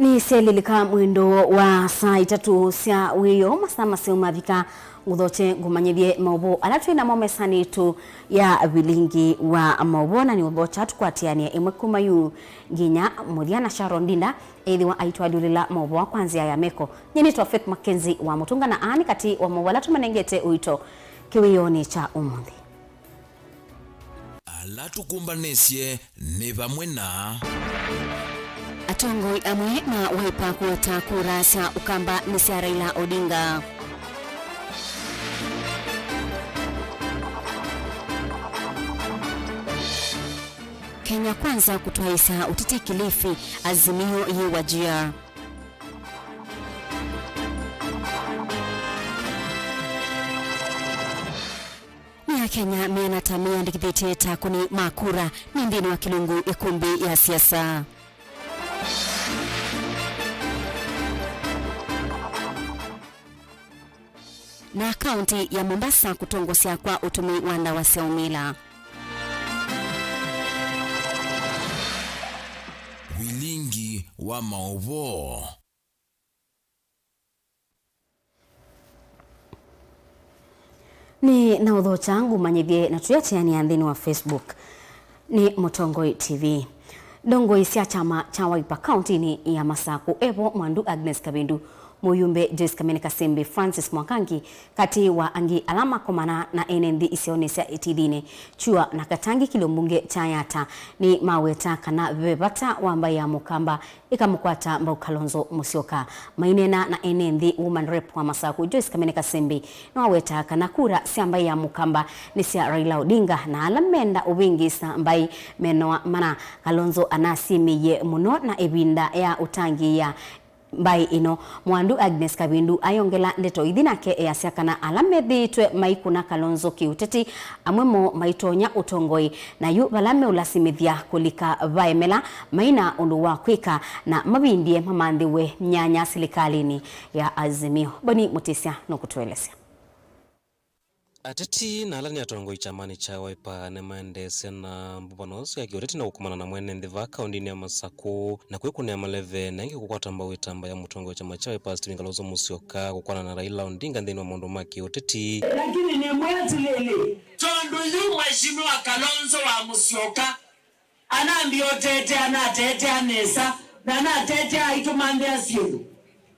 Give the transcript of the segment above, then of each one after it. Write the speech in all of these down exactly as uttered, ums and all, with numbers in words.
Nĩsyalilika mwendo wa saa itatũ sya wĩoo, masaa maseo mavika, ngũthokye ngũmanyĩthye maũvoo ala twĩ namo mesanĩ yitũ ya vilingi wa maũvoo, na nĩũthokya tũkwatĩanĩe ĩmwe kuma yu nginya mũthya, na Sharon Ndinda ethĩwa aitwalyũlĩla maũvoo kwa nzĩa ya meko. Nyie nĩtawa Faith Mackenzie wa Mũtũnga, na aa nĩ katĩ wa maũvoo ala tũmanengete ũito kĩwĩonĩ kya ũmũnthĩ. Ala tũkũmbanĩsye nĩ vamwe na. Atongoi amwe ma Wiper kũweta kura sya Ũkamba nĩ sya Raila Odinga. Kenya Kwanza kũtwaĩĩsya ũteti Kilifi, Azimio yĩ Wajir. Nĩ Akenya meana ta meyandĩkĩthĩtye ta akũni ma kura nĩ nthĩnĩ wa kĩlungu ĩkumbi ya siasa. Na kaunti ya Mombasa kũtongosya kwa ũtũmĩi wa ndawa sya ũmila. Vilingi wa maũvoo. Nĩ na ũthokya ngũmanyĩthye na tũyatĩanĩa nthĩnĩ wa Facebook. Nĩ Mũtongoi T V. Ndongoi sya kyama kya Wiper kauntinĩ ya Masakũ evo Mwandu Agnes Kavindu, mũyumbe Joyce Kamene Kasembe, Francis Mwangangi, katĩ wa angĩ ala makomana na ene nthĩ isionĩ sya Ĩtithinĩ, Kyua na Katangi kĩlio mbunge kya Yatta, nĩ maweta kana ve vata wa mbaĩ ya Mũkamba ĩkamũkwata mbau Kalonzo Musyoka. Maineena na ene nthĩ, woman rep wa Masakũ Joyce Kamene Kasembe nĩwawetaa kana kura sya mbaĩ ya Mũkamba nĩ sya Raila Odinga, na ala menda ũvĩngĩĩsa mbaĩ menoa mana. Kalonzo anasyĩmĩie mũno na ĩvinda ya ũtangĩĩa mbaĩ ĩno. Mwandu Agnes Kavindu ayongela ndeto ithi nake easya kana ala methĩĩtwe maikũna Kalonzo kĩũteti, amwe moo maitonya ũtongoi, na yu vala meũlasimĩthya kũlika vaemela, maina ũndũ wa kwĩka na mavindie mamanthĩwe myanya silikalĩnĩ ya Azimio. Boni Mũtĩsya nũkũtũelesya. Ateti na ala nĩ atongoi kyamanĩ kya Wiper nĩmaendeesye na mbũvano sya kĩũteti na kũkomana na mwene nthĩ vaa kaũndĩnĩ ya Masakũ na kwĩkũnĩa maleve na ĩngĩ kũkwata mbau ĩtambya ya mũtongoi wa kyama kya Wiper Stephen Kalonzo Musyoka kũkwana na Raila Odinga nthĩnĩ wa maũndũ ma kĩũteti. Lakini nĩmwĩa atĩlĩlĩ, tondũ yu Mheshimiwa Kalonzo wa Musyoka anambĩa ũtetea, anatetea nesa, na anatetea aitũmanthĩa syĩndũ.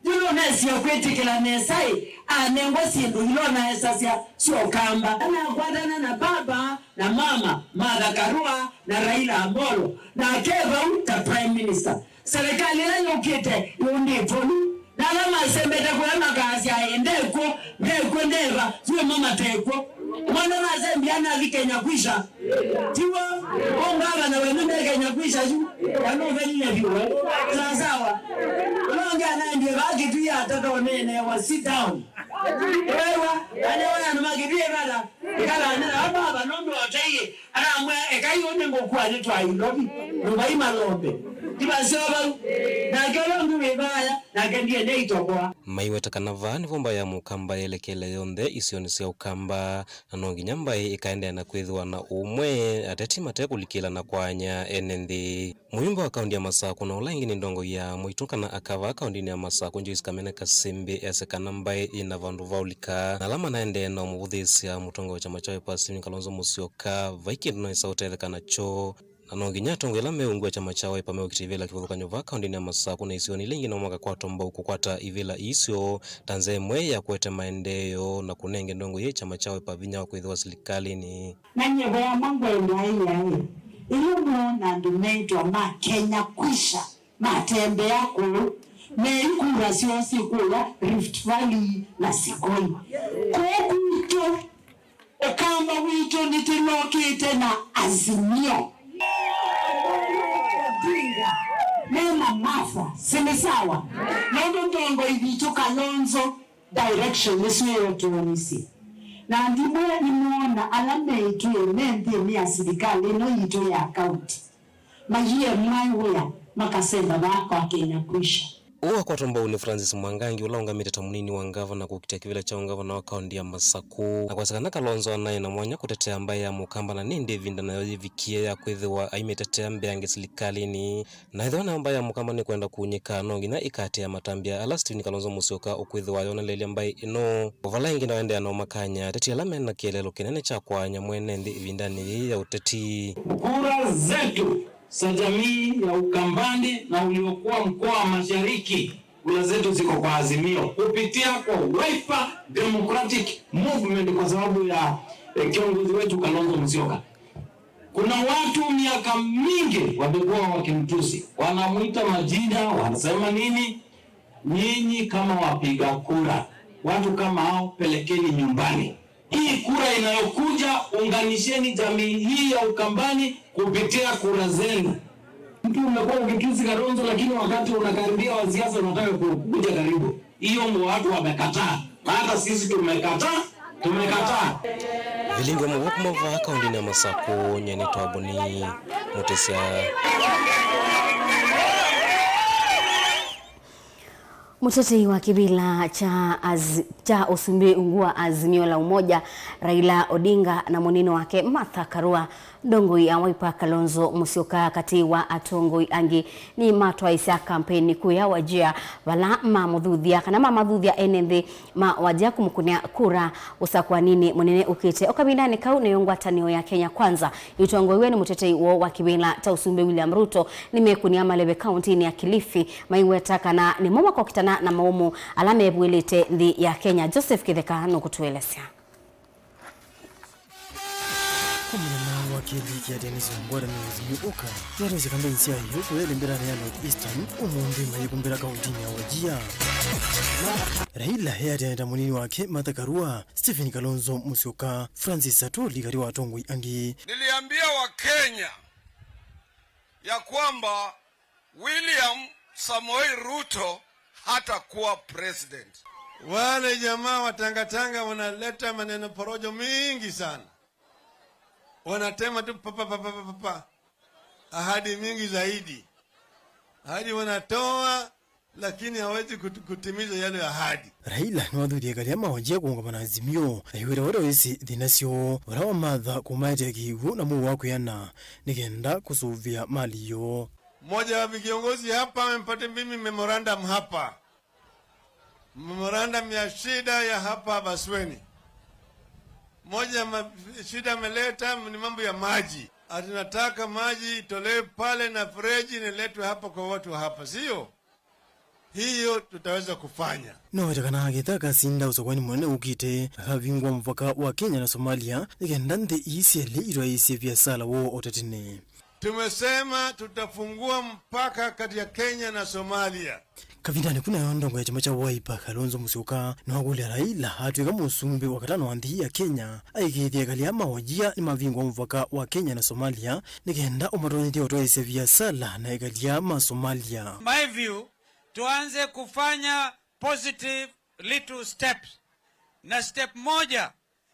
Yu nũnesie kwĩtĩkĩla nesa-ĩ, anengwa syĩndũ ila onaesasya sya Ũkamba. Anakwatana na baba na mama Martha Karua na Raila Amolo, na ake vau ta Prime Minister. Serikali ĩla yũkĩte yũndĩtwe vu, na ala masembete kũya makasya, "Ĩ, ndekw'o, ndekw'o, ndeva, yu ĩmo matekw'o." Mwana masembia anathi Kenya kwisha. Tiw'o? Ũngavana wenyu nde Kenya kwisha yu, na nũvelile vyũ. Sawa sawa. Ũla ũngĩ anaendie vaa Kĩtui atata ũneeneewa, sit down. Wewa, ane wana andũ ma Kĩtui ĩvata, ĩkalanĩra vava nũndũ oteie. Anamwĩa, "Ekai ũnĩ ngũkua nĩ twa ilovi, ndũvai malombe." Ndivaseo vau. Nake ũla ũngĩ wĩ vaya, nake ndiene itokoa. Maiweta kana vaa nĩvo mbaĩ ya Mũkamba yelekele yonthe isionĩ sya Ũkamba, na no nginya mbaĩ ĩkaendeea na kwĩthĩwa na ũmwe, ateti matekũlikĩlana kwaany'a ene nthĩ. Mũyumbe wa kaũndi ya Masakũ na ũla ĩngĩ nĩ ndongoi ya mũitũ kana aka vaa kaũndĩnĩ ya Masakũ, Joyce Kamene Kasembe, easya kana mbaĩ yĩna vandũ va ũlika, na ala manaendee na ũmũvũthĩĩsya mũtongoi wa kyama kya Wiper Stephen Kalonzo Musyoka vai kĩndũ naĩsa ũtetheka nakyo. Na no nginya atongoi ala meũngw'a kyama kya Wiper meũkita ivĩla kĩvathũkany'o vaa kaũndĩnĩ ya Masakũ na isionĩ ila ingĩ nao makakwatwa mbau kũkwata ivĩla iisyo ta nzĩa ĩmwe ya kũete maendeeo na kũnenge ndongoi ya kyama kya Wiper vinya wa kwĩthĩwa silikalĩnĩ. Na nyie ve amwe ngwenda ĩaĩ, ĩla mwoona andũ meĩtwa ma Kenya kwisha matembea kũũ, me ikura syoo syĩ kũya Rift Valley na Sikoi. Kũũ kwitũ, Ũkamba witũ nĩtũnokĩte na Azimio. Odinga, me na Martha, si nĩ sawa? Nũndũ ndongoi witũ Kalonzo direction nĩsyo ĩũtũonisye. Na ndimwe nĩmwoona ala meĩtwĩe me nthĩnĩ ya silikalĩ ĩno yitũ ya kaunti. Mayie mwaĩ wĩa makasemba vaa kwa Kenya kwisha. Ũũ wakwatwa mbau nĩ Francis Mwangangi, ũla ũngamĩte ta mũnini wa ngavana kũkitĩa kĩvĩla kya ũngavana wa kaũnti ya Masakũ, na kwasya kana Kalonzo anaĩ na mwanya kũtetea mbaĩ ya Mũkamba, na nĩ ĩndĩ ĩvinda nayo yĩvikie ya kwĩthĩwa aimĩtetea mbeange silikalĩnĩ. Na ethĩwa nayo mbaĩ ya Mũkamba nĩkwenda kũnyĩka, no nginya ĩkatĩĩa matambya ala Stephen Kalonzo Musyoka ũkwĩthĩwa ayonelelya mbaĩ ĩno. O vala ĩngĩ, naendeea na ũmakany'a ateti ala mena kĩeleelo kĩnene kya kwaany'a mwene nthĩ ĩvindanĩ yĩĩ ya ũteti. Kura zetu za jamii ya Ukambani na uliokuwa mkoa wa Mashariki, kura zetu ziko kwa Azimio kupitia kwa Wiper Democratic Movement kwa sababu ya, eh, kiongozi wetu Kalonzo Musyoka. Kuna watu miaka mingi wamekuwa wakimtusi, wanamuita majina, wanasema nini. Nyinyi kama wapiga kura, watu kama hao pelekeni nyumbani. Hii kura inayokuja, unganisheni jamii hii ya Ukambani kupitia kura zenu. Mtu umekuwa ukitusi Kalonzo, lakini wakati unakaribia wa siasa unataka ku-, kuja karibu. Hiyo ndio watu wamekataa. Na hata sisi tumekataa, tumekataa. Vilingi wa mũvoo kuma vaa kaũntinĩ ya Masakũ, nyie nĩtawa Boni Mũtĩsya. Mũtetei wa kĩvĩla kya Az-, kya ũsumbĩ ungu wa Azimio la Umoja, Raila Odinga, na mũnini wake Martha Karua, ndongoi ya Wiper Kalonzo Musyoka, katĩ wa atongoi angĩ, nĩmatwaĩsya kampeni kũya Wajir, vala mamũthuthya kana mamathuthya ene nthĩ ma Wajir kũmũkũnĩa kura ũsakũaninĩ mũnene ũkĩte. O kavindanĩ kau, nĩyo ngwatanĩo ya Kenya Kwanza ĩtongoiw'e nĩ mũtetei woo wa kĩvĩla kya ũsumbĩ William Ruto nĩmekũnĩa maleve kaũntinĩ ya Kilifi, maiweta kana nĩmo makokitana na maũmũ ala mevw'ĩlĩte nthĩ ya Kenya. Joseph Kĩtheka nũkũtũelesya. Kwa mũthenya wa kelĩ, kĩatĩanĩsyo ya ngwatanĩo ya Azimio ũka kĩatĩanĩsya kambeini syayo kũya ĩlembetani ya North Eastern, ũmũnthĩ mayĩkumbĩla kaũntinĩ ya Wajir. Raila eatĩanĩa ta mũnini wake Martha Karua, Stephen Kalonzo Musyoka, Francis Atwoli katĩ wa atongoi angĩ. Niliambia Wakenya ya kwamba William Samoei Ruto hatakuwa president. Wale jamaa wa tangatanga wanaleta maneno porojo mingi sana. Wanatema tu papa, papa, papa, papa. Ahadi mingi zaidi. Ahadi wanatoa, lakini hawezi kut-, kutimiza yale ahadi. Raila nĩwathuthie ĩkalĩ ya ma Wajir kũũngama na Azimio, aiweta wata wĩsĩ thĩna syoo, vala wamatha kũmaetea kĩw'ũ na mũuo wa kwĩana, nĩ kenda kũsũvĩa mali yoo. Mmoja wa viongozi hapa amepata mimi memorandum hapa. Memorandum ya shida ya hapa Basweni. Moja ma-, shida ameleta ni mambo ya maji. Ati nataka maji itolewe pale na fereji niletwe hapa kwa watu wa hapa, sio? Hiyo tutaweza kufanya. No weta kana aketha akasinda ũsakũani mũnene ũkĩte, akavingũa mũvaka wa Kenya na Somalia, nĩ kenda nthĩ ii syelĩ itwaĩĩsye viasala woo ũtetinĩ. Tumesema tutafungua mpaka kati ya Kenya na Somalia. Kavindanĩ kau nayo ndongoi ya kyama kya Wiper, Kalonzo Musyoka, nĩwakũlya Raila atw'ĩka mũsumbĩ wa katano wa nthĩ ya Kenya, aĩkĩĩthya ĩkalĩ ya ma Wajir nĩmavingũa mũvaka wa Kenya na Somalia, nĩ kenda ũmatonyethya ũtwaĩĩsya viasala na ĩkalĩ ya ma Somalia. My view, tuanze kufanya positive little steps. Na step moja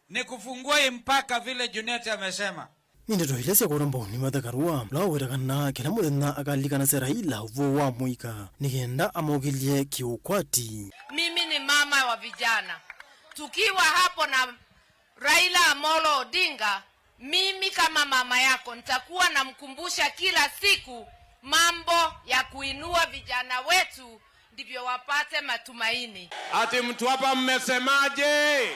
ni kufungua hii mpaka vile Junet amesema. Nĩ ndeto ila sya kũtambwa nĩ Martha Karua, ũla waweta kana kĩla mũthenya akalikanasya Raila ũvoo wa mũika nĩ kenda amokĩlye kĩũkwati. Mimi ni mama wa vijana. Tukiwa hapo na Raila Amolo Odinga, mimi kama mama yako nitakuwa namkumbusha kila siku mambo ya kuinua vijana wetu ndivyo wapate matumaini. Ati mtu hapa mmesemaje?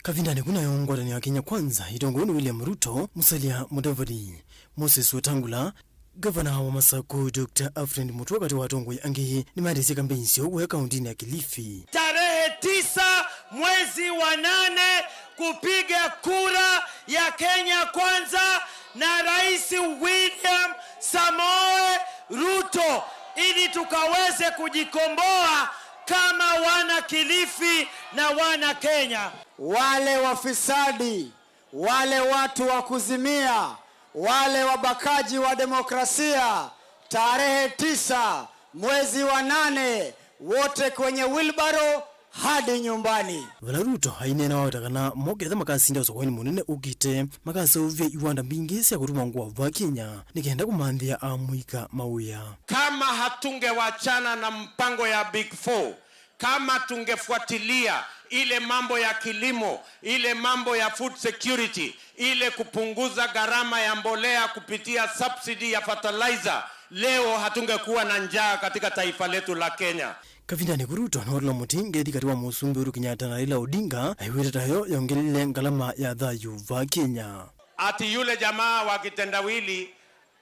Kavindanĩ kau nayo ngwatanĩo ya Kenya Kwanza ĩtongoew'e nĩ William Ruto, Musalia Mudavadi, Moses Wetangula, Gavana wa Masakũ, Doctor Alfred Mutua, katĩ wa atongoi angĩ, nĩmaendesye kambeini syoo kũya kaũntinĩ ya Kilifi. Tarehe tisa mwezi wa nane, kupiga kura ya Kenya Kwanza na Rais William Samoei Ruto, ili tukaweze kujikomboa kama wana Kilifi na wana Kenya. Wale wafisadi, wale watu wa kuzimia, wale wabakaji wa demokrasia, tarehe tisa mwezi wa nane, wote kwenye wheelbarrow, hadi nyumbani. Vala Ruto aineena waweta kana moketha makasinda ũsakuanĩ mũnene ũkĩte, makaseũvya iwanda mbingĩ sya kũtuma ngũa vaa Kenya nĩ kenda kũmanthĩa amũika mawĩa. Kama hatungewachana na mpango ya Big Four, kama tungefuatilia ile mambo ya kilimo, ile mambo ya food security, ile kupunguza gharama ya mbolea kupitia subsidy ya fertilizer, leo hatungekuwa na njaa katika taifa letu la Kenya. Kavindanĩ kau Ruto nĩwatũla mũtĩ ngethi katĩ wa Mũsumbĩ Uhuru Kenyatta na Raila Odinga, aiw'ĩte tayo yongelile ngalama ya thayũ vaa Kenya. Ati yule jamaa wa kitendawili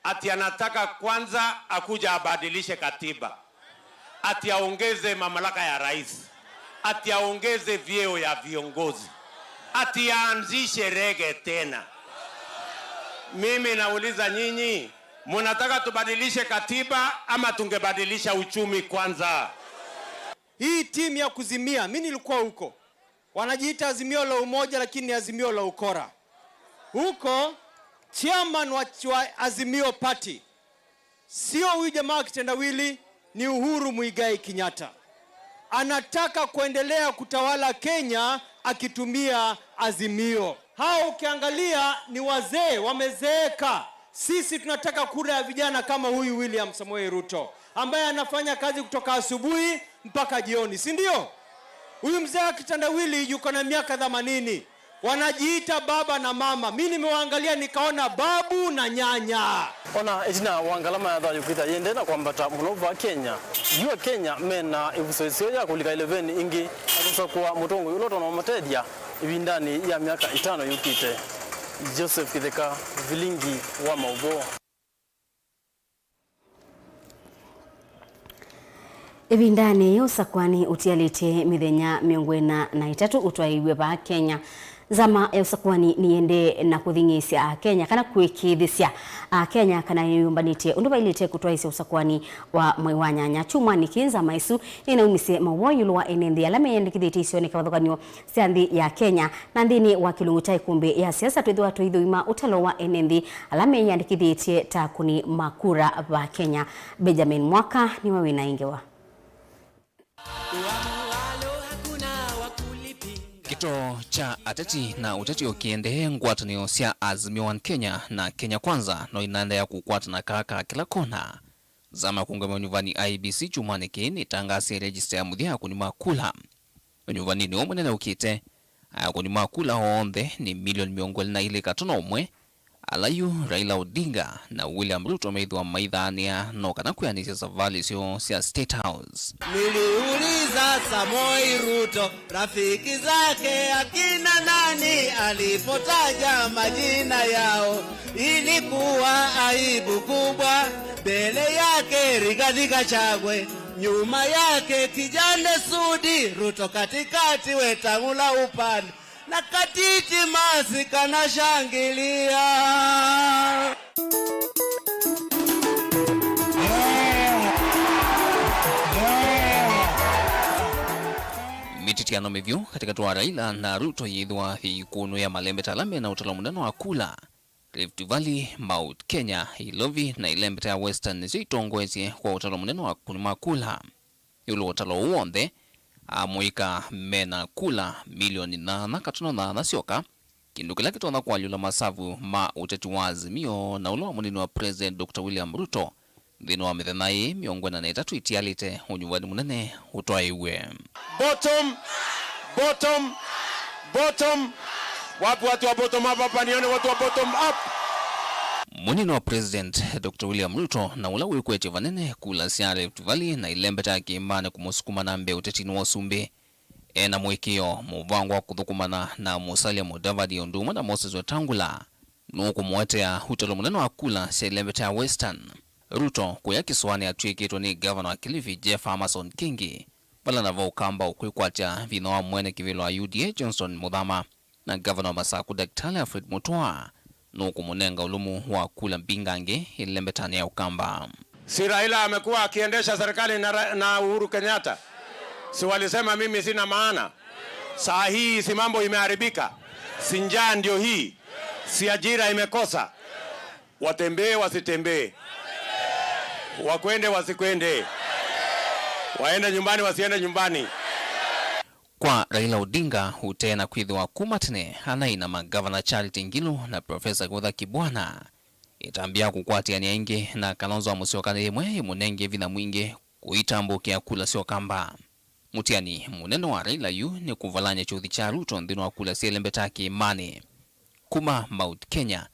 ati anataka kwanza akuja abadilishe katiba, ati aongeze mamlaka ya rais, ati aongeze vyeo ya viongozi, ati aanzishe rege tena. Mimi nauliza nyinyi, munataka tubadilishe katiba ama tungebadilisha uchumi kwanza? Hii timu ya kuzimia, mi nilikuwa huko. Wanajiita Azimio la Umoja, lakini ni Azimio la ukora. Huko, chairman wa, wa Azimio Party, sio huyu jamaa wa kitendawili, ni Uhuru Muigai Kenyatta. Anataka kuendelea kutawala Kenya akitumia Azimio. Hao ukiangalia ni wazee, wamezeeka. Sisi tunataka kura ya vijana kama huyu William Samoei Ruto, ambaye anafanya kazi kutoka asubuhi mpaka jioni, si ndio? Huyu mzee wa kitendawili yuko na miaka themanini. Wanajiita baba na mama. Mi nimewaangalia nikaona babu na nyanya. Ona ĩtina wa ngalama ya thayũ kwĩtha yĩendee na kwambata mũno vaa Kenya, yu Akenya mena ĩvuso ĩseo ya kũlika ĩleveni ĩngĩ na kũsakũa mũtongoi ũla ũtonya ũmatethya ĩvindanĩ ya myaka ĩtano yũkĩte. Joseph Kĩtheka, Vilingi wa Maũvoo. Ĩvindanĩ yĩĩ ũsakuani ũtialĩte mĩthenya mĩongo ĩna na ĩtatũ ũtwaĩiw'e vaa Kenya. Nzama ya ũsakuani nĩyĩendee na kũthing'ĩĩsya Akenya kana kũĩkĩĩthĩsya Akenya kana nĩyũmbanĩtye ũndũ vaĩlĩte kũtwaĩĩsya ũsakuani wa mwei wa nyanya. Kyumwanĩ kĩĩ nzama ĩsu nĩnaumisye maũvoo ĩũlũ wa ene nthĩ ala meyĩandĩkĩthĩtye isionĩ kĩvathũkany'o sya nthĩ ya Kenya, na nthĩnĩ wa kĩlungu kya ĩkũmbĩ ya siasa, twĩthĩwa tũithũima ũtalo wa ene nthĩ ala meyĩandĩkĩthĩtye ta akũni ma kura va Kenya. Benjamin Mwaka nĩwe wĩ na ĩ ngewa. Kĩtoo kya ateti na ũteti ũkĩendee, ngwatanĩo sya Azimio One Kenya na Kenya Kwanza no inaendeea kũkwatana kaa ka kĩla kona. Nzama ya kũũngamĩa ũnyuvani I E B C kyumwanĩ kĩĩ nĩtangasie rejista ya mũthya ya akũni ma kula. Ũnyuvaninĩ ũũ mũnene ũkĩte, akũni ma kula onthe nĩ milioni mĩongo ĩlĩ na ilĩ katono ũmwe, ala yu Raila Odinga na William Ruto methĩwa maithaanĩa no kana kwĩanĩsya savalĩ syoo sya State House. Niliuliza Samoei Ruto, rafiki zake akina nani, alipotaja majina yao, ilikuwa aibu kubwa. Mbele yake Rigathi Gachagua, nyuma yake Kijane Sudi, Ruto katikati, Wetangula upande, na katiti masi kanashangilia. Mĩtityano mĩvyũ katĩkatĩ wa Raila na Ruto yĩthĩwa yĩ ĩkũnũ ya malembeta ala mena ũtalo mũnene wa kula. Rift Valley, Mount Kenya, Ilovi na ĩlembeta ya Western nĩsyo itongoesye kwa ũtalo mũnene wa akũni ma kula. Ĩũlũ wa ũtalo ũũ w'onthe, amũika mena kula milioni nyaanya katono nyaanya syoka, kĩndũ kĩla kĩtonya kũalyũla masavu ma ũteti wa Azimio na ũla wa mũnini wa President Doctor William Ruto nthĩnĩ wa mĩthenya ĩĩ mĩongo ĩna na ĩtatũ ĩtialĩte ũnyuvani mũnene ũtwaĩwe. Bottom, bottom, bottom. Wapi watu wa bottom up hapa? Nione watu wa bottom up. Mũnini wa President Doctor William Ruto na ũla wĩkwetye vanene kula sya Rift Valley na ĩlembeta ya kĩĩmanĩ kũmũsukuma na mbee ũtetinĩ wa ũsumbĩ, e na mũĩkĩĩo mũvango wa kũthũkũmana na Musalia Mudavadi ũndũ ũmwe na Moses Wetangula nũkũmũetea ũtalo mũnene wa kula sya ĩlembeta ya Western. Ruto kũya kĩsũanĩ atw'ĩkĩtwe nĩ ngavana wa Kilifi Jeff Amason Kingi, vala navo ũkamba ũkwĩkwatya vinya wa mwene kĩvĩla wa U D A Johnson Muthama na ngavana wa Masaku Daktari Alfred Mutua nũkũmũnenga ũlũmu wa kula mbingangĩ ĩlembetanĩ ya ũkamba. Si Raila amekuwa akiendesha serikali na Ra-, na Uhuru Kenyatta? Si walisema mimi sina maana? Saa hii si mambo imeharibika? Si njaa ndio hii? Si ajira imekosa? Watembee wasitembee? Wakwende wasikwende? Waende nyumbani wasiende nyumbani? Kwa Raila Odinga, ũtee na kwĩthĩwa kuma tene anaĩ na magavana Charity Ngilu na Profesa Kivutha Kibwana, ĩtambya kũkwatĩanĩa ĩngĩ na Kalonzo wa Musyoka nĩ yĩmwe ĩmũnenge vinya mwingĩ kũitambũkĩa kula sya Ũkamba. Mũtiani mũnene wa Raila yu nĩ kũvalany'a kyũthi kya Ruto nthĩnĩ wa kula syelembeta kĩĩmanĩ. Kuma Mount Kenya,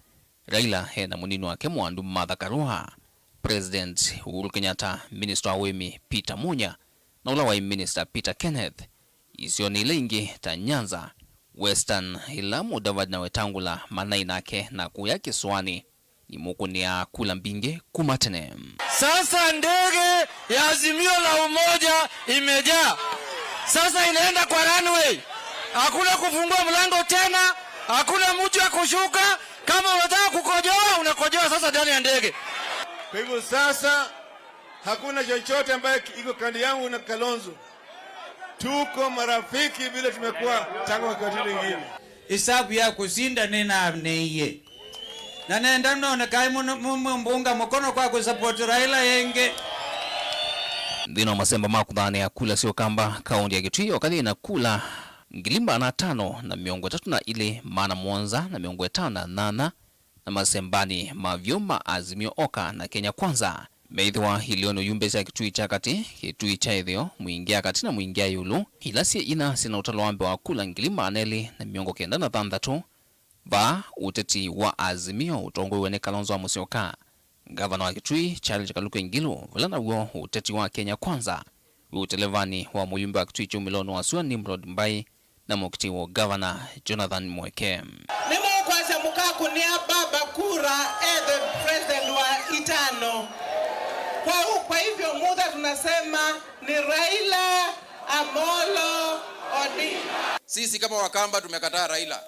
Raila e na mũnini wake Mwandu Martha Karua, President Uhuru Kenyatta, Minister wa Ũĩmi Peter Munya, na ũla waĩ Minister Peter Kenneth, isionĩ ila ingĩ ta Nyanza, Western, ila Mudavadi na Wetangula manaĩ nake na kũya kĩsũanĩ, imũkũnĩaa kula mbingĩ kuma tene. Sasa ndege ya Azimio la Umoja imejaa. Sasa inaenda kwa runway. Hakuna kufungua mlango tena, hakuna mtu ya kushuka. Kama unataka kukojoa, unakojoa sasa ndani ya ndege. Kwa hivyo sasa, hakuna chochote ambaye iko kando yangu na Kalonzo. Tuko marafiki vile tumekuwa tangu wakati mwingine. Isabu ya kusinda nĩnamneie. Na nenda none kaĩ mũno- mu- mu- mbunga mũkono kwa kusupport Raila yĩngĩ. Nthĩnĩ wa masemba ma kũthaanĩa kula sya Ũkamba, kaũntĩ ya Kitui yoka yĩ na kula ngili maana atano na mĩongo ĩtatũ na ilĩ, maana mũonza na mĩongo ĩtano na nyanya, na masembanĩ ma vyũ ma Azimio Oka na Kenya Kwanza, meĩthĩwa ilĩonĩ ũyumbĩsya Kitui kya katĩ, Kitui kya ĩtheo, Mwingĩ ya katĩ na Mwingĩ ya ĩũlũ, ila syĩ inya syĩ na ũtalo wa mbee wa kula ngili maana elĩ na mĩongo kenda na thanthatũ. Vaa ũteti wa Azimio ũtongoew'e nĩ Kalonzo wa Musyoka, ngavana wa Kitui Charles Kaluki Ngilu, vala naw'o ũteti wa Kenya Kwanza wĩ ũtelevanĩ wa mũyumbe wa Kitui kyumĩlonĩ wa sua Nimrod Mbai na mũkiti wa ngavana Jonathan Mweke. Nĩmũkwasya mũkakũnĩa baba kura e the president wa itano. Kwa, kwa hivyo muda tunasema ni Raila Amolo Odinga. Sisi kama Wakamba tumekataa Raila.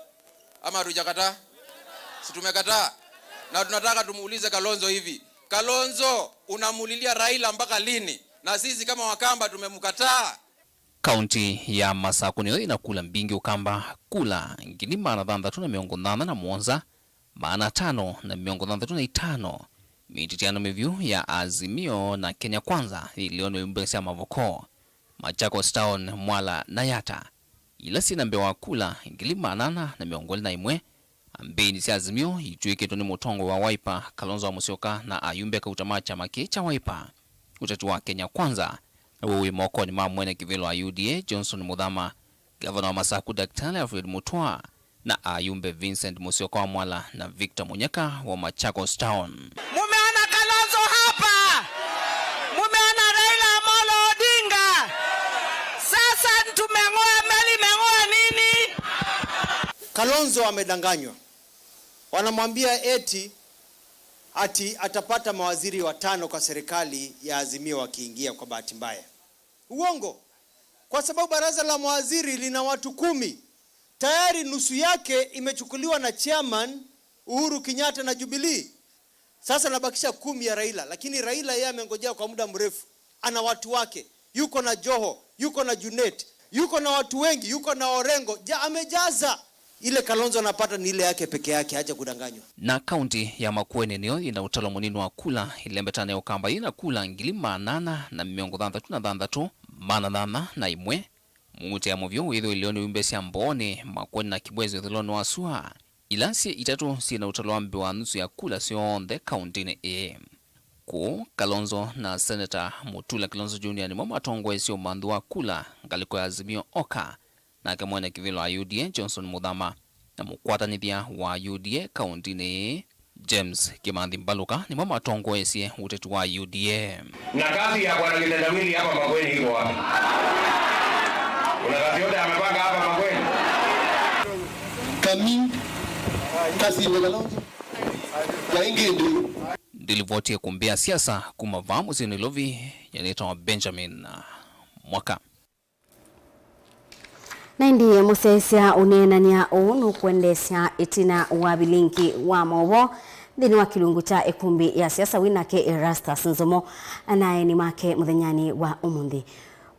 Ama hatujakataa? Si tumekataa? Na tunataka tumuulize Kalonzo hivi. Kalonzo, unamulilia Raila mpaka lini? Na sisi kama Wakamba tumemkataa. Kaunti ya Masakũ nĩyo ĩna kula mbingĩ Ũkamba, kula ngili maana thanthatũ na mĩongo nyanya na mũonza, maana atano na mĩongo thanthatũ na itano. Mĩtityano mĩvyũ ya Azimio na Kenya Kwanza yĩlĩonĩ ũyumbĩsya Mavoko, Machakos Town, Mwala na Yatta, ila syĩ na mbee wa kula ngili maana ana na mĩongo ĩlĩ na ĩmwe. Ambĩnĩ sya Azimio itw'ĩkĩtwe nĩ mũtongoi wa Wiper, Kalonzo wa Musyoka, na ayumbe kauta ma kyama kĩĩ kya Wiper. Ũteti wa Kenya Kwanza naw'o wĩ mokonĩ ma mwene kĩvĩla wa U D A, Johnson Muthama, ngavana wa Masaku, Daktari Alfred Mutua, na ayumbe Vincent Musyoka wa Mwala na Victor Munyaka wa Machakos Town. Mumeona Kalonzo hapa? Mumeona Raila Amolo Odinga? Sasa tumeng'oa meli, imeng'oa nini? Kalonzo amedanganywa. Wanamwambia eti ati atapata mawaziri watano kwa serikali ya Azimio wakiingia kwa bahati mbaya. Uongo. Kwa sababu baraza la mawaziri lina watu kumi. Tayari nusu yake imechukuliwa na chairman Uhuru Kenyatta na Jubilee. Sasa nabakisha kumi ya Raila, lakini Raila yeye amengojea kwa muda mrefu. Ana watu wake. Yuko na Joho, yuko na Junet, yuko na watu wengi, yuko na Orengo. Ja, amejaza. Ile Kalonzo anapata ni ile yake peke yake, acha kudanganywa. Na kaunti ya Makueni nĩyo yĩna ũtalo mũnini wa kula ĩlembetanĩ ya Ũkamba yĩna kula ngili maana ana na mĩongo thanthatũ na thanthatũ, maana nyanya na ĩmwe. Mũutĩa mũvyũ wĩthĩwa ĩlĩonĩ ũyumbĩsya Mbooni, Makueni na Kibwezi ũthũĩlonĩ wa sua. Ila syĩ itatũ syĩ na ũtalo wa mbee wa nusu ya kula syonthe kauntinĩ ĩĩ. Kũu, Kalonzo na Seneta Mutula Kilonzo Junior nĩmo matongoesye ũmanthi wa kula ngalĩko ya Azimio Oka, nake mwene kĩvĩla wa U D A Johnson Muthama na mũkwatanĩthya wa U D A kauntinĩ ĩĩ James Kimanthi Mbaluka nĩmo matongoesye ũteti wa U D A. Na kazi ya bwana kitendawili hapa Makueni iko wapi? Kuna kazi yote amepanga hapa Makueni? Kami, kazi ile Kalonzo. Ya ingi ndio. Ndilivoti ya kumbia siasa kuma vaa mũsyĩ Nairobi, yanĩtawa Benjamin Mwaka. Na ĩndĩ mũsyaĩĩsya ũneenany'a ũũ nũkwendeesya ĩtina wa vilingi wa maũvoo nthĩnĩ wa kĩlungu kya ĩkumbi ya siasa wĩ nake Erastus Nzomo na aeni make mũthenyanĩ wa ũmũnthĩ.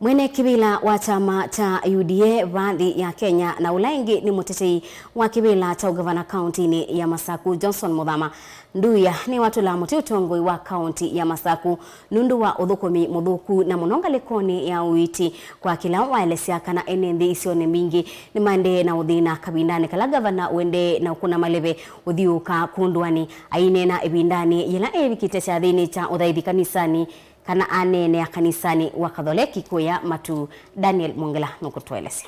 Mwene kĩvĩla wa kyama kya U D A vaa nthĩ ya Kenya na ũla ĩngĩ nĩ mũtetei wa kĩvĩla kya ũngavana kaũntĩnĩ ya Masaku, Johnson Muthama Nduya, nĩwatũla mũtĩ ũtongoi wa kaũntĩ ya Masaku nũndũ wa ũthũkũmi mũthũku na mũno ngalĩkonĩ ya ũiiti, kwa kĩla waelesya kana ene nthĩ isionĩ mbingĩ nĩmaendee na ũthĩna kavindanĩ kala ngavana ũendee na ũkũna maleve ũthiũũka kũndũanĩ. Aineena ĩvindanĩ yĩla eevikĩte kyathĩnĩ kya ũthaithi kanisanĩ, kana aneenea kanisanĩ wa Katholeki kũya Matuu. Daniel Mwongela nũkũtũelesya.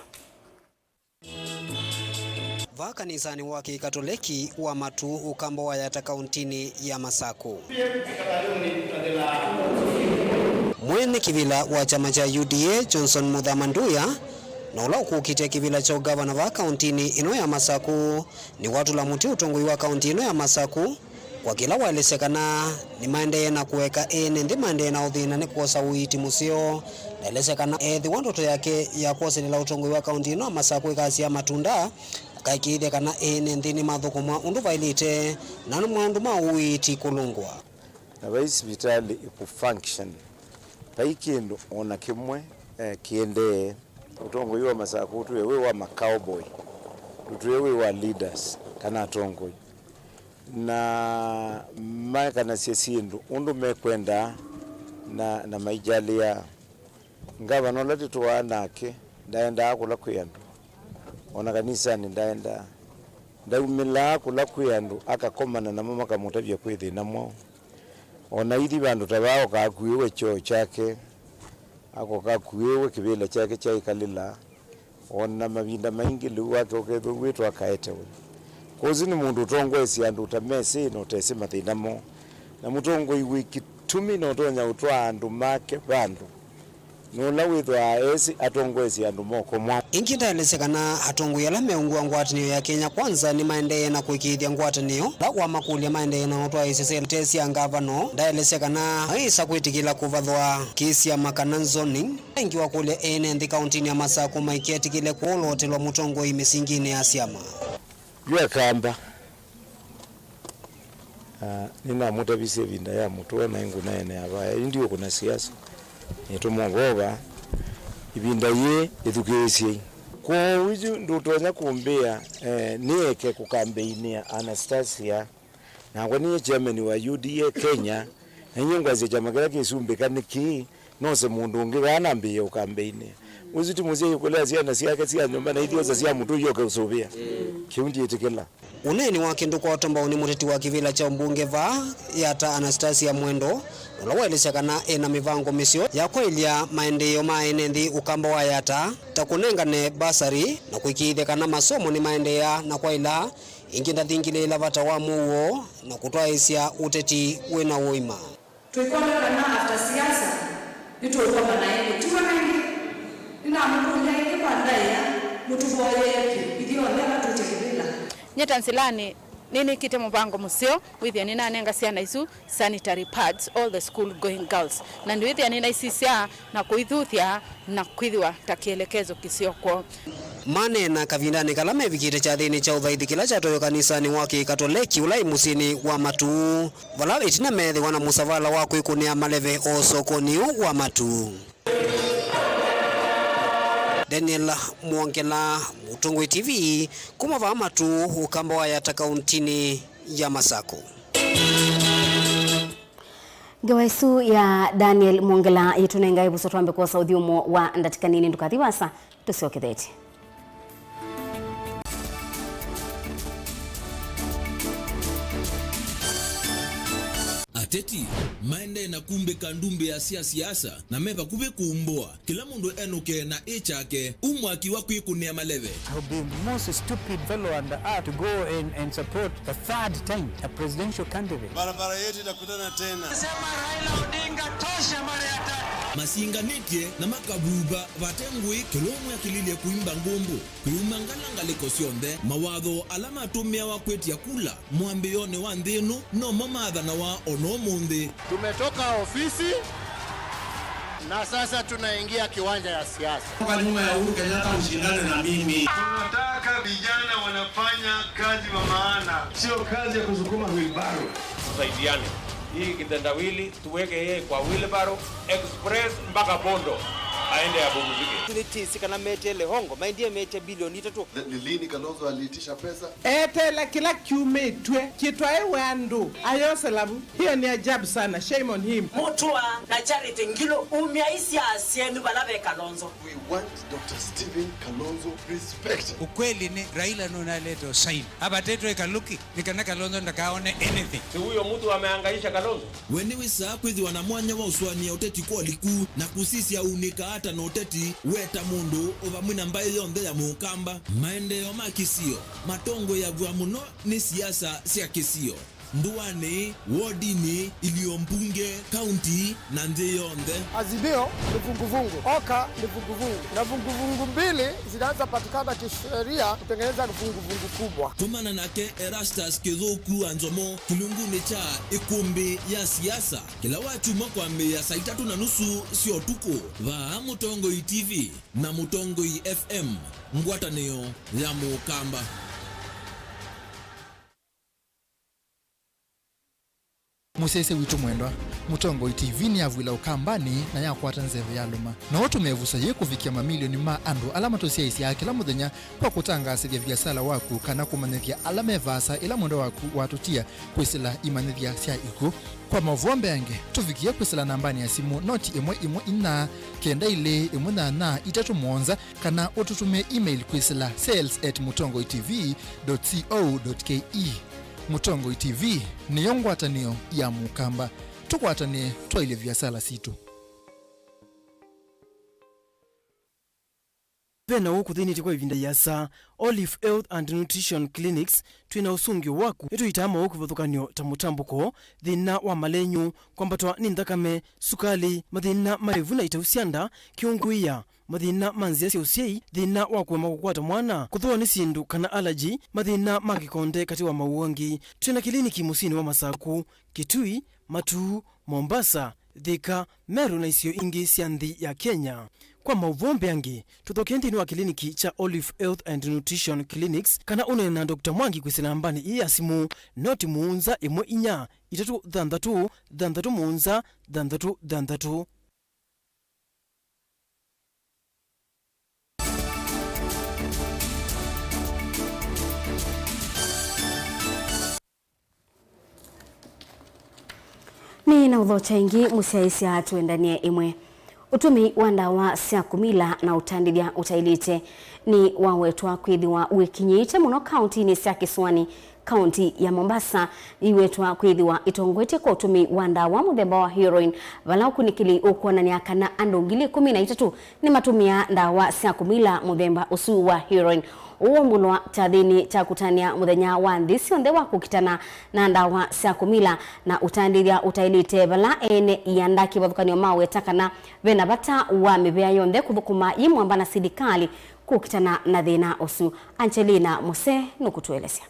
Vaa kanisanĩ wa Kĩkatoleki wa Matuu, ũkamba wa Yata, kaũntĩnĩ ya Masaku, mwene kĩvĩla wa kyama kya U D A, Johnson Muthama Nduya, na ũla ũkũkĩte kĩvĩla kya ũngavana vaa kaũntĩnĩ ĩno ya Masaku, nĩwatũla mũtĩ ũtongoi wa kaũntĩ ĩno ya Masaku, kwa kĩla waelesya kana nĩmaendee na kũeka ene nthĩ maendee na ũthĩna nĩ kwosa ũiiti mũseo. Naelesya kana ethĩwa ndoto yake ya kwoselela ũtongoi wa kaũntĩ ĩno ya Masaku ĩkasyaa matunda, akaĩkĩĩthya kana ene nthĩ nĩmathũkũmwa ũndũ vaĩlĩte na maũndũ ma ũiiti kũlũngwa. Na vai sivitalĩ ĩkũ function, vai kĩndũ o na kĩmwe, eh, kĩendee. Ũtongoi wa Masaku ũtwĩe wĩ wa ma cowboy, ũtwĩe wĩ wa leaders kana atongoi, na makanasya syĩndũ ũndũ mekwenda na, na maijalĩa. Ngavana ũla tũtũaa nake ndaendaa kũla kwĩ andũ, o na kanisanĩ ndaendaa. Ndaumĩlaa kũla kwĩ andũ akakomana namo makamũtavya kwĩ thĩna mwaũ. O na ithi vandũ ta vaa ũkakuĩwe kyoo kyake, akoka akuĩwe kĩvĩla kyake kya ĩkalĩla. O na mavinda maingĩ lĩu wake ũkethĩwa wĩtwa akaetewe. Kwoou nĩ mũndũ ũtongoesye andũ ũtamesĩ na ũtesĩ mathĩna moo. Na mũtongoi wĩ kĩtumi na ũtonya ũtwaa andũ make vandũ nĩ ũla wĩthwaa esĩ atongoesye andũ moko mwaũ. Ĩngĩ ndaelesya kana atongoi ala meũngũa ngwatanĩo ya Kenya Kwanza nĩmaendee na kũĩkĩĩthya ngwatanĩo ĩla wamakũlya maendee na ũtwaĩĩsya sete sya ngavano. Ndaelesya kana maĩsa kwĩtĩkĩla kũvathwa kĩ syama kana zoning. Ĩngĩ wakũlya ene nthĩ kaũntĩnĩ ya Masaku maiketĩkĩle kũolootelwa mũtongoi mĩsinginĩ ya syama. Yu akamba. Ah, nĩnamũtavisye ĩvinda ya mũtũa naĩ ngũneenea vaya, yu ndiũkũna siasa. Nĩtũma ũvova ĩvinda yĩĩ, ĩthukĩĩsyei. Kwoou yu ndũtonya kũmbĩa, eh, nĩeke kũkambeinĩa Anastasia. Nakwa nĩye chairman wa U D A Kenya, na inyie ngwasya kyama kĩla kĩsumbĩka nĩ kĩĩ, nose mũndũ ũngĩ vaa nambĩĩe ũkambeinĩa. Ũsu ti mũsyai ũkũlea syana syake sya nyũmba na ithyosa sya mũtũi yoke ũsũvĩa. Kĩu ndyĩtĩkĩla. Ũneeni wake ndũkwatwa mbau nĩ mũteti wa kĩvĩla kya ũmbunge vaa Yata, Anastasia Mwendo, ũla waelesya kana ena mĩvango mĩseo ya kwaĩlya maendeeo ma ene nthĩ ũkamba wa Yata, ta kũnengane basari na kũĩkĩĩthya kana masomo nĩmaendeea na kwaĩla. Ĩngĩ ndathingĩlĩĩla vata wa mũuo na kũtwaĩĩsya ũteti wĩ na ũima. Tũikwata kana after siasa nĩtũũkwama naĩ kũtiwa na ĩngĩ. Nĩnamũkũlya ĩngĩ kwa ndaĩa, mũtũvoyee vyũ ithyonthe ala twĩte kĩvĩla. Nyie ta nzĩlanĩ, nĩnĩkĩte mũvango mũseo wĩthĩa nĩnanenga syana isu sanitary pads, all the school going girls, na ndwĩthĩa nĩnaisisya na kũithuthya na kwĩthĩwa ta kĩelekezo kĩseo kwoo. Maneena kavindanĩ kala mevikĩte kyathĩnĩ kya ũthaithi kĩla kyatwaĩwe kanisanĩ wa Kĩkatoleki ũla ĩ mũsyĩnĩ wa Matuu, vala ĩtina meethĩwa na mũsavala wa kwĩkũnĩa maleve o sokonĩ ũũ wa Matuu. Daniel Mwongela, Mũtongoi T V, kuma vaa Matuu, ũkamba wa Yata, kauntinĩ ya Masaku. Ngewa ĩsu ya Daniel Mwongela yĩtũnenga ĩvuso twambe kwosa ũthyũmũo wa ndatĩka nini. Ndũkathi vaasa, tũsyokethetye. Ateti maendee na kumbĩka ndumbĩa sya siasa na me vakuvĩ kumbũa. Kĩla mũndũ enũke na ĩ kyake, u mwaki wa kwĩkũnĩa maleve. I will be most stupid fellow on the earth to go and, and support the third time a presidential candidate. Barabara yetu itakutana tena. Sema Raila Odinga tosha mara ya tatu. Masinganĩtye na makavuva vate ngũĩ, kĩla ũmwe akĩlilye kũimba ngũmbũ. Kwĩumangala ngalĩko syonthe, mawatho ala matũmĩawa kwĩtya kula mwambĩĩonĩ wa nthĩ ĩno nomo maathanawa o na ũmũnthĩ. Tumetoka ofisi na sasa tunaingia kiwanja ya siasa. Toka nyuma ya Uhuru Kenyatta, ushindane na mimi. Tunataka vijana wanafanya kazi wa maana, sio kazi ya kusukuma wheelbarrow. Tusaidiane. Hii kitendawili tuweke yeye kwa wheelbarrow express mpaka Bondo. Aende apumzike. Nĩ tisi kana metele hongo, maendie mete bilioni itatũ. Ni lini Kalonzo aliitisha pesa? Eteela kĩla kyumĩtw'e kĩtwaĩwe andũ ayosela vu. Hiyo ni ajabu sana. Shame on him. Mũtũa na Charity Ngilu, umyai syaa syenyu vala ve Kalonzo. We want Doctor Stephen Kalonzo respect. Ukweli ni Raila nũnalete ũsaini. Avatĩtwe ĩkaluki nĩ kana Kalonzo ndakaone anything. Si huyo mtu amehangaisha Kalonzo? We nĩwĩsaa kwĩthĩwa na mwanya wa ũsũanĩa ũteti kwa ũliku na kũsisya ũunĩkaa ata na ũteti we ta mũndũ o vamwe na mbaĩ yonthe ya Mũkamba. Maendeeo ma kĩsio matongoeaw'a mũno nĩ siasa sya kĩsio, ndũanĩ, wodinĩ, ilio mbunge, kaunti, na nthĩ yonthe. Azimio ni vuguvugu, OKA ni vuguvugu, na vuguvugu mbili zinaweza patikana kisheria kutengeneza vuguvugu kubwa. Tũmana nake Erastus Kĩthũku wa Nzomo kĩlungunĩ kya ĩkũmbĩ ya siasa kĩla wakyumwa kwambĩĩa saa itatũ na nusu sya ũtukũ vaa Mũtongoi T V na Mũtongoi F M, ngwatanĩo ya Mũkamba. Mũsyaĩĩsya witũ mwendwa, Mũtongoi T V nĩyavw'ĩla Ũkambanĩ na yakwata nzeve yalũma. No ũtũme ĩvuso yĩĩ kũvikĩa mamilioni ma andũ ala matũsyaĩĩsyaa kĩla mũthenya kwa kũtangaasĩthya viasala waku kana kũmanyĩthya ala me vaasa ĩla mwendwa waku watũtia kwĩsĩla imanyĩthya sya ikw'ũ. Kwa maũvoo mbeange, tũvikĩe kwĩsĩla nambanĩ ya simũ noti ĩmwe ĩmwe inya kenda ilĩ ĩmwe nyanya itatũ mũonza kana ũtũtũmĩe email kwĩsĩla sales at mũtongoitv dot co dot ke. Mũtongoi T V nĩyo ngwatanĩo ya Mũkamba. Tũkwatanĩe twaĩlye viasala sitũ. Ve na ũũ kũthĩnĩtye kwa ĩvinda ĩasa. Olive Health and Nutrition Clinics twĩ na ũsũngĩo waku. Nĩtũitaa maũũ kĩvathũkany'o ta mũtambũko, thĩna wa malenyũ, kwambatwa nĩ nthakame, sukalĩ, mathĩna ma ĩvu na itau sya nda, kĩũngũĩa, mathĩna ma nzĩa sya ũsyai, thĩna wa kũema kũkwata mwana, kũthũwa nĩ syĩndũ kana allergy, mathĩna ma kĩkonde katĩ wa maũũ angĩ. Twĩ na kĩliniki mũsyĩnĩ wa Masaku, Kitui, Matuu, Mombasa, Thika, Meru na isio ingĩ sya nthĩ ya Kenya. Kwa maũvoo mbeange, tũthokee nthĩnĩ wa kĩliniki kya Olive Health and Nutrition Clinics kana ũneene na Doctor Mwangi kwĩsĩla nambanĩ ĩĩ ya simũ, noti mũonza ĩmwe inya itatũ thanthatũ thanthatũ mũonza thanthatũ thanthatũ. Nĩ na ũthokya ĩngĩ mũsyaĩĩsya twendanie ĩmwe. Ũtũmĩi wa ndawa sya kũmila na ũtandĩthya ũtaĩlĩte nĩ wawetwa kwĩthĩwa wĩkinyĩĩte mũno kaũntinĩ sya kĩsũanĩ. Kaũnti ya Mombasa yĩwetwa kwĩthĩwa ĩtongoetye kwa ũtũmĩi wa ndawa mũthemba wa heroin, vala ũkunĩkĩli ũkwonany'a kana andũ ngili ĩkũmi na itatũ nĩmatũmĩaa ndawa sya kũmila mũthemba ũsu wa heroin. Ũu waumbũlwa kyathĩnĩ kya kũtanĩa mũthenya wa nthĩ syonthe wa kũkitana na ndawa sya kũmila na ũtandĩthya ũtaĩlĩte, vala ene ianda kĩvathũkany'o maweta kana ve na vata wa mĩvĩa yonthe kũthũkũma yĩ mwamba na silikalĩ kũkitana na thĩna ũsu. Angelina Mose nũkũtũelesya.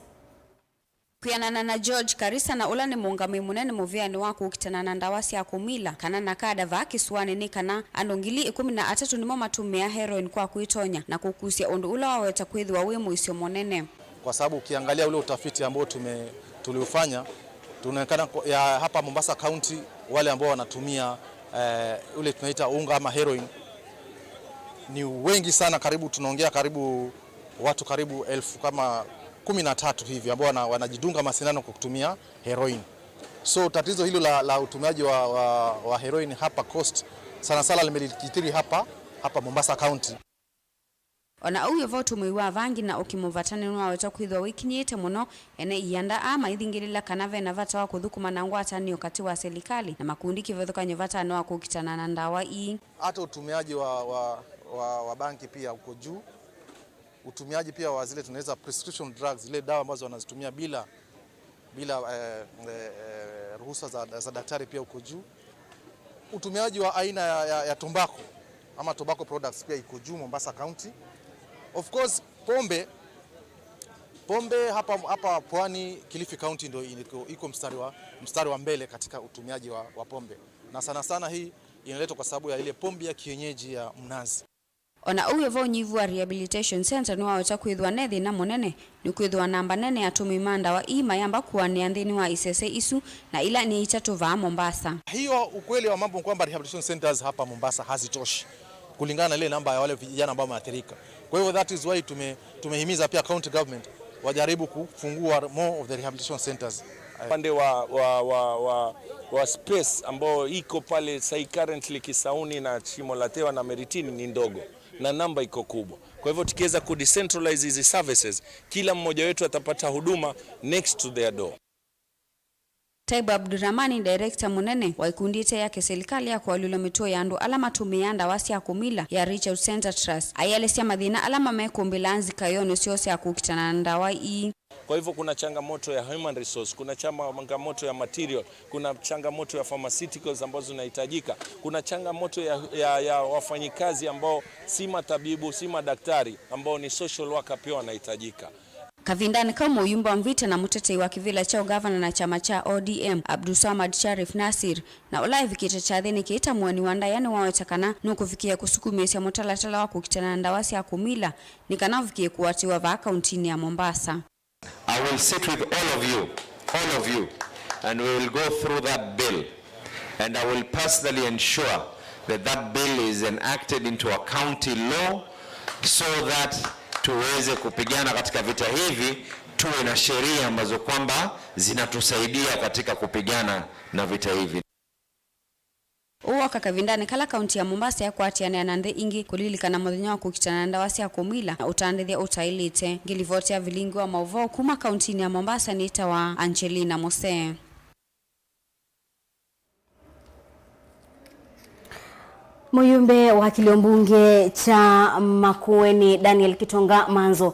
Kwĩanana na George Karisa, na ũla nĩ mũũngamĩi mũnene mũvĩanĩ wa kũkitana na ndawa sya kũmila, kana NACADA vaa kĩsũanĩ, nĩ kana andũ ngili ĩkũmi na atatũ nĩmo matũmĩaa heroin kwa kwĩtonya na kũkusya ũndũ ũla waweta kwĩthĩwa wĩ mũisyo mũnene. Kwa sababu ukiangalia ule utafiti ambao tume-, tuliufanya, tunaonekana kwa-, ya hapa Mombasa County, wale ambao wanatumia, eh, ule tunaita unga ama heroin ni wengi sana, karibu, tunaongea karibu watu karibu elfu kama kumi na tatu hivi ambao wana-, wanajidunga masindano kwa kutumia heroin. So tatizo hilo la, la utumiaji wa, wa, wa heroin hapa Coast sana sana limejikithiri hapa, hapa Mombasa County. O na ũu wĩ vo, ũtũmĩi wa vangi na ũkĩ mũvatanĩ nĩwawetwa kwĩthĩwa wĩkinyĩĩte mũno, ene ianda aa maithingĩlĩla kana ve na vata wa kũthũkũma na ngwatanĩo katĩ wa silikalĩ na makundi kĩvathũkany'o vatanĩ wa kũkitana na ndawa ii. Hata utumiaji wa, wa, wa, wa bangi pia uko juu. Utumiaji pia wa zile tunaita prescription drugs, zile dawa ambazo wanazitumia bila, bila, eh, eh, eh, ruhusa za, za daktari pia uko juu. Utumiaji wa aina ya, ya, ya tumbako ama tobacco products pia iko juu Mombasa County. Of course, pombe, pombe hapa, hapa pwani, Kilifi County ndio iko, iko mstari wa, mstari wa mbele katika utumiaji wa, wa pombe. Na sana sana hii inaletwa kwa sababu ya ile pombe ya kienyeji ya mnazi. O na ũu wĩ vo, ũnyivu wa rehabilitation center nĩwaweta kwĩthĩwa ne thĩna mũnene, nĩkwĩthĩwa namba nene ya atũmĩi ma ndawa ii mayamba kũanĩa nthĩnĩ wa isese isu, na ila nĩ itatũ vaa Mombasa. Hiyo ukweli wa mambo ni kwamba rehabilitation centers hapa Mombasa hazitoshi. kulingana na ile namba ya wale vijana ambao wameathirika. Kwa hivyo that is why tume-, tumehimiza pia county government wajaribu kufungua more of the rehabilitation centers. Upande wa, wa, wa, wa, wa space ambayo iko pale sai currently Kisauni na Shimo la Tewa na Miritini ni ndogo na namba iko kubwa. Kwa hivyo tukiweza kudecentralize hizi services, kila mmoja wetu atapata huduma next to their door. Taibu Abdurahmani, director mũnene wa ikundi ite ya kĩsilikalĩ ya kũalyũlya mĩtuo ya andũ ala matũmĩaa ndawa sya kũmila ya Reach Out Center Trust, aielesya mathĩna ala mamekũmbĩlaa nzikaĩonĩ syoo sya kũkitana na ndawa ii. Kwa hivyo kuna changamoto ya human resource, kuna changamoto ya material, kuna changamoto ya pharmaceuticals ambazo zinahitajika, kuna changamoto ya, ya, ya wafanyikazi ambao si matabibu, si madaktari, ambao ni social worker pia wanahitajika. Kavindanĩ kau, mũyumbe wa Mvita na mũtetei wa kĩvĩla kya ũgavana na kyama kya O D M, Abdulswamad Sharif Nasir, na ũla evikĩte kyathĩnĩ kĩĩ ta mũeni wa ndaĩa, nĩwaweta kana nũkũvikĩĩa kũsukumĩĩsya mũtalatala wa kũkitana na ndawa sya kũmila nĩ kana ũvikĩe kũatĩĩwa vaa kauntinĩ ya Mombasa. I will sit with all of you, all of you, and we will go through that bill. And I will personally ensure that that bill is enacted into a county law so that tuweze kupigana katika vita hivi, tuwe na sheria ambazo kwamba zinatusaidia katika kupigana na vita hivi. Ũũ woka kavindanĩ kala kaunti ya Mombasa yakwatĩanĩa na nthĩ ingĩ kũlilikana mũthenya wa kũkitana na ndawa sya kũmila na ũtandĩthya ũtaĩlĩte. Ngĩlivotea vilingi wa maũvoo kuma kauntinĩ ya Mombasa nĩtawa Angelina Mose. Mũyumbe wa kĩlio mbunge kya Makueni, Daniel Kitonga Manzo,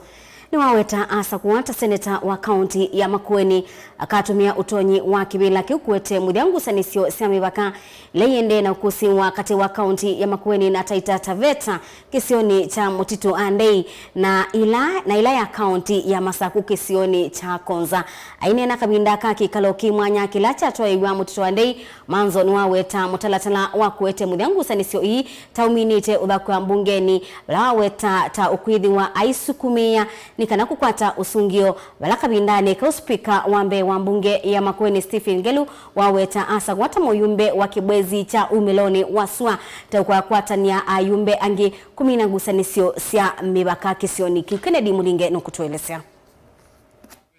nĩwaweta asakũwa ta seneta wa kaunti ya Makueni akatũmĩa ũtonyi wa kĩvĩla kĩu kũete mũthya ngusanĩsyo sya mĩvaka ila iendee na ũkũsĩĩwa katĩ wa kaunti ya Makueni na Taita Taveta kĩsionĩ kya Mũtitũ Andei na ila, na ila ya kaunti ya Masakũ kĩsionĩ kya Konza. Aineena kavinda ka kĩkalo kĩ mwanya kĩla kyatwaĩw'a Mũtitũ Andei, Manzo nĩwaweta mũtalatala wa kũete mũthya ngusanĩsyo ii ta ũminĩte ũthakwa mbungenĩ, vala waweta ta ũkwĩthĩwa aisukumĩĩa nĩ kana kũkwata ũsũngĩo, vala kavindanĩ kau spika wa mbee wa mbunge ya Makueni Stephen Ngelu waweta asakũwa ta mũyumbe wa kĩbwezi kya umĩlonĩ wa sua ta ũkwakwatanĩa ayumbe angĩ kũmina ngusanĩsyo sya mĩvaka kĩsionĩ kĩu. Kennedy Mũlinge nũkũtũelesya.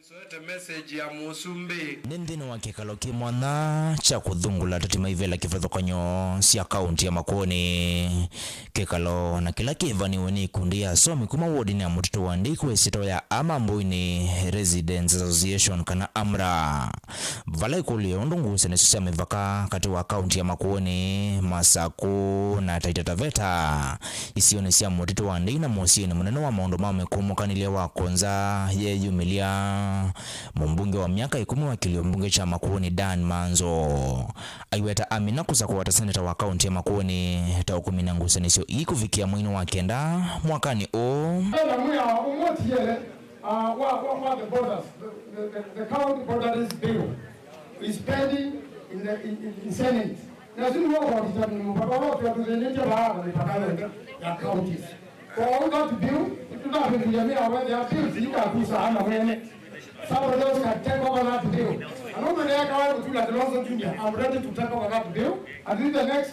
Nĩsoete message ya mũsumbĩ. Nĩ nthĩnĩ wa kĩkalo kĩ mwanya kya kũthũngũla ateti ma ivĩla kĩvathũkany'o sya kaunti ya Makueni. Kĩkalo na kĩla kĩvaniwe nĩ ikundi ya asomi kuma wodinĩ ya Mũtitũ wa Ndei kwa ĩsyĩtwa ya Amamboini Residents Association kana AMRA. Vala ĩkũlyo ya ũndũ ngusanĩsyo sya mĩvaka katĩ wa kaunti ya Makueni, Masakũ na Taita Taveta, isionĩ sya Mũtitũ wa Ndei na mũsyĩnĩ mũnene wa maũndũ ma mĩkũmũkanĩlye wa Konza yeyumĩlya, mũmbunge wa myaka ĩkũmi wa kĩlio mbunge kya Makueni Dan Manzo aiweta amina kũsakũwa ta seneta wa kaunti ya Makueni ta ũkũmina ngusanĩsyo ii kũvikĩa mweinĩ wa kenda mwakanĩ ũũ. Ena mwĩao ũmwe tiele, uh, wa, wa, wa the borders, the, the, the, the county boundaries bill is pending in the, in, in, in Senate. Na sisi ndio kwa vitabu ni mpaka wote watuzenete baada mipaka yote ya counties. Kwa all that bill, tunapindulia mia wende ya bill zika kusa ama wene. Somebody else can take over that bill. And over there, Kawai Mutula Kilonzo Junior, I'm ready to take over that bill. And in the next,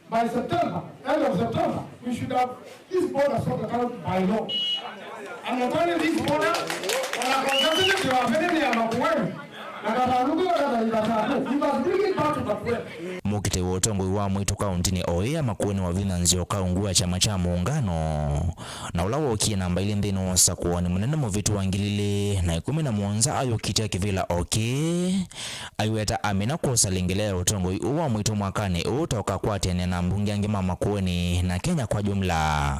by September, end of September, we should have this border sorted out by law. And not only this border, wanakonzatini kiwapelele ya Makueni. Na Katanuku, wala na Ibatatu. You must bring it back to Makueni. Mũkitĩi wa ũtongoi wa mwĩtũ kauntinĩ o ĩĩ ya Makueni Wavinya Nzioka ungu wa kyama kya Mũũngano, na ũla wookie namba ilĩ nthĩnĩ wa ũsakũani mũnene mũvĩtu wa ngili ilĩ na ĩkũmi na mũonza ayũkitya kĩvĩla o kĩĩ, aiweta amina kwosa lĩngĩ lea ya ũtongoi ũũ wa mwĩtũ mwakanĩ ũũ ta ũkakwatĩanĩa na ambunge angĩ ma Makueni na Kenya kwa jumla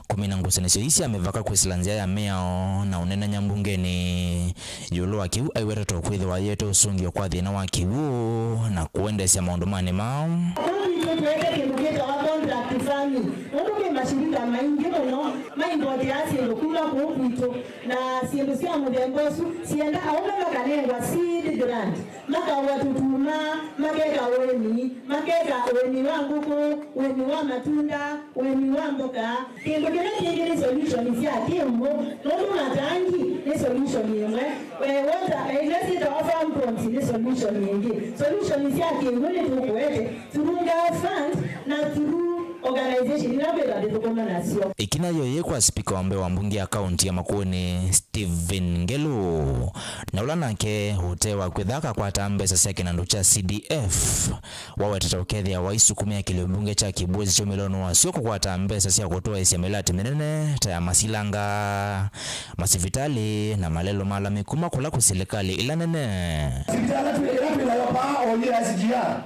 kũmina ngusanĩsyo ii sya mĩvaka kwĩsĩla nzĩa ya mĩao na ũnenany'a mbungenĩ. Ĩũlũ wa kĩu, aiweta ta ũkwĩthĩwa ayĩete ũsũngĩo kwa thĩna wa kĩw'ũ na kũendeesya maũndũ ma nĩma. Kũu kwitũ twĩte kĩndũ kĩtawa contract farming. Nũndũ kwĩ mashirika maingĩ mũno maimboteaa syĩndũ kuma kũu kwitũ, na syĩndũ sya mũthemba ũsu syenda aũme makanengwa seed grant, makawa tũtuma, makeka ũĩmi, makeka ũĩmi wa ngũkũ, ũĩmi wa matunda, ũĩmi wa mboka. Kĩndũ kĩla kĩngĩ nĩ solution sya kĩw'ũ, nũndũ matangi nĩ solution ĩmwe. Eh, water, eh, ila syĩtawa farm ponds nĩ solution ĩngĩ. Solution sya kĩw'ũ nĩtũkũete through G A F fund na through organization ila mbĩta ndĩthũkũma nasyo. Ĩkinya yoyĩ kwa spika wa mbee wa mbunge ya kaunti ya Makueni, Stephen Ngelu, na ũla nake ũtee wa kwĩtha akakwataa mbesa sya kĩnandũ kya C D F, wawetete ũkethĩa waisukumĩa kĩlĩo mbunge kya Kĩbwezi kya ũmĩlonĩ wa sua kũkwata mbesa sya kũtwaĩsya mĩlatĩ mĩnene ta ya masilanga, masivitalĩ, na malelũ ma lami kuma kũla kwĩ silikalĩ ila nene. Sivitali ĩla twĩ nayo paa oyu ya S G R,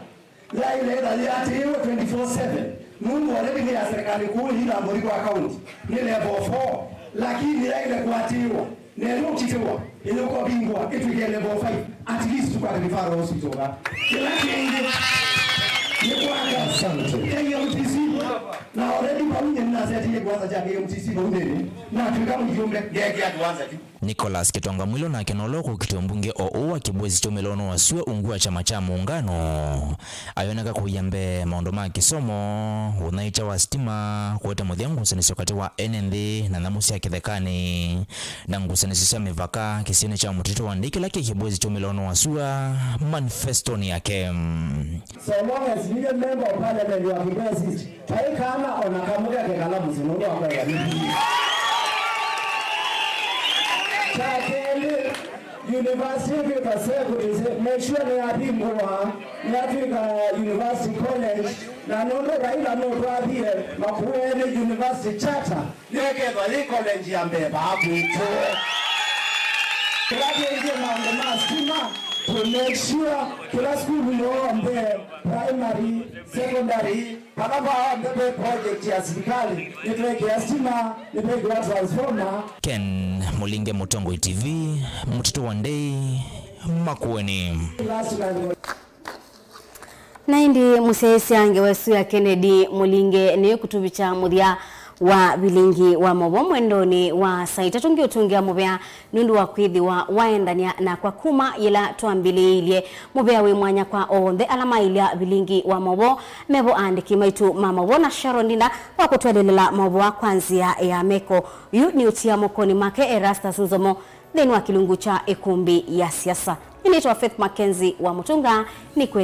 yaĩle ĩtha yĩatĩĩwe twenty-four seven, nũndũ already nĩ ya serikali kuu, ĩla mbũri kwa county nĩ level four, lakini yaĩle kũatĩĩwa, na ĩla ũkitĩwa, ĩla ũkovingwa, ĩtw'ĩke level five, at least tũkwate referral hospital va. Kĩla kĩngĩ nĩ kwaka Asante. K M T C, na already vau nyie nĩnasetie kĩwanza kya K M T C vau nthĩnĩ, natw'ĩka mũjumbe, ngeekĩa kĩwanza kĩu. Nicholas Kitonga Mwilu nake nolo kũkitwe mbunge o ũũ wa Kĩbwezi kya ũmĩlonĩ wa sua ungu wa kyama kya Muungano. Ayoneka kũia mbee maũndũ ma kĩsomo, ũnyaĩĩkya wa sitima, kũete mũthya ngusanĩsyo katĩ wa ene nthĩ na nyamũ sya kĩthekanĩ, na ngusanĩsyo sya mĩvaka kĩsionĩ kya Mũtitũ wa Ndei kĩla kĩ Kĩbwezi kya ũmĩlonĩ wa sua, manifestonĩ yake. So long as ninyie member of parliament wa Kibwezi East, vai kana ona kamwe kakekala mũsyĩ nũndũ wa kwenda nĩ fees. Kya kelĩ, university ĩtwĩka secondary, make sure nĩyavingũwa, nĩyatw'ĩka university college, na nũndũ Raila nũtwathie Makueni University Charter, nĩkethwa yĩ college ya mbee vaa kwitũ. Kĩla kĩngĩ maũndũ ma sitima, to make sure kĩla sukulu yonthe, primary, secondary, vala vonthe ve project ya silikalĩ, nĩtwekĩa sitima, nĩvekĩwa transformer. Ken Mũlinge, Mũtongoi T V, Mũtitũ wa Ndei, Makueni. Last time Na ĩndĩ mũsyaĩĩsya ngewa ĩsu ya Kennedy Mũlinge nĩyo ĩkũtũvikya mũthya wa vilingi wa maũvoo mwendonĩ wa saa itatũ. Ngĩũtũngĩa mũvea nũndũ wa kwĩthĩwa waendany'a nakwa kuma yĩla twambĩlĩĩilye mũvea wĩ mwanya kwa onthe ala mailya vilingi wa maũvoo. Mevo aandĩki maitũ ma maũvoo na Sharon Ndinda wa kũtwelelela maũvoo kwa nzĩa ya meko. Yu nĩ ũtia mokonĩ make Erastus Nzomo nthĩnĩ wa kĩlungu kya ĩkũmbĩ ya siasa. Nĩnĩtwa Faith Mackenzie wa Mũtũnga, nĩkwĩ